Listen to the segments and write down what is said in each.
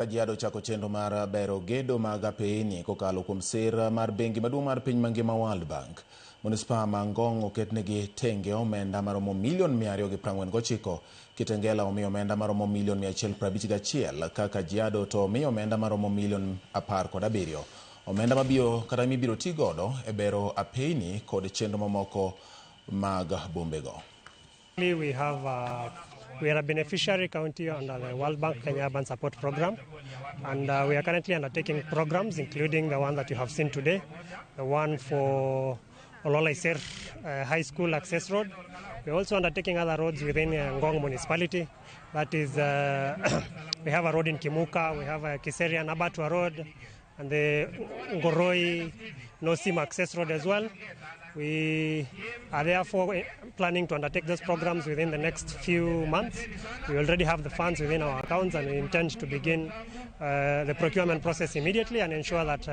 Kajiado chako chenro mar bero gedo mag apeyni kokalo kuom sir mar bengi maduong' mar piny mangima, World Bank. Manispaa ma Ngong' oketnegi tenge omenda maromo milion 249, Kitengela omi omenda maromo milion 151, ka Kajiado to omi omenda maromo milion 17. Omenda mabiro kata mibiro ti godo e bero apeyni kod chenro mamoko mag bombego. We are a beneficiary county under the World Bank Kenya Urban Support Program, and we are currently undertaking programs, including the one that you have seen today, the one for Ololaiser High School Access Road. We are also undertaking other roads within Ngong Municipality. That is, we have a road in Kimuka, we have a Kiserian Abattoir Road, and the Ngoroi Nosim Access Road as well. We are therefore planning to undertake those programs within the next few months. We already have the funds within our accounts, and we intend to begin the procurement process immediately and ensure that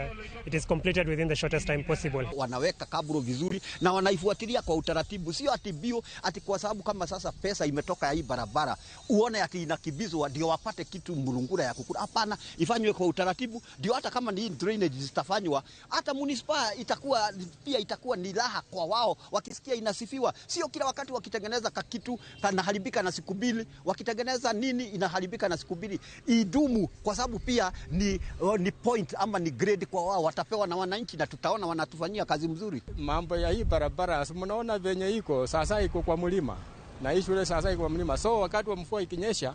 it is completed within the shortest time possible. Wanaweka cabro vizuri na wanaifuatilia kwa utaratibu, sio ati bio ati kwa sababu kama sasa pesa imetoka ya hii barabara uone ati inakimbizwa ndio wapate kitu mlungura ya kukula. Hapana, ifanywe kwa utaratibu, ndio hata kama ni drainage zitafanywa, hata manispaa itakuwa pia itakuwa ni raha kwa wao wakisikia inasifiwa, sio kila wakati wakitengeneza kakitu kanaharibika na siku 2, wakitengeneza nini inaharibika na siku 2. Idumu kwa sababu pia ni point ama ni grade kwa wao, watapewa na wananchi na tutaona wanatufanyia kazi mzuri. Mambo ya hii barabara mnaona venye iko sasa, iko kwa mlima na hii shule sasa iko kwa mlima, so wakati wa mvua ikinyesha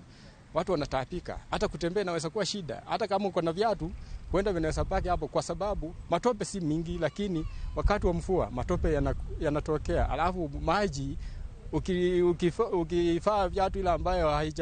watu wanataabika, hata kutembea inaweza kuwa shida, hata kama uko na viatu kwenda vinaweza baki hapo, kwa sababu matope si mingi, lakini wakati wa mvua matope yanatokea, alafu maji ukivaa viatu ile ambayo haija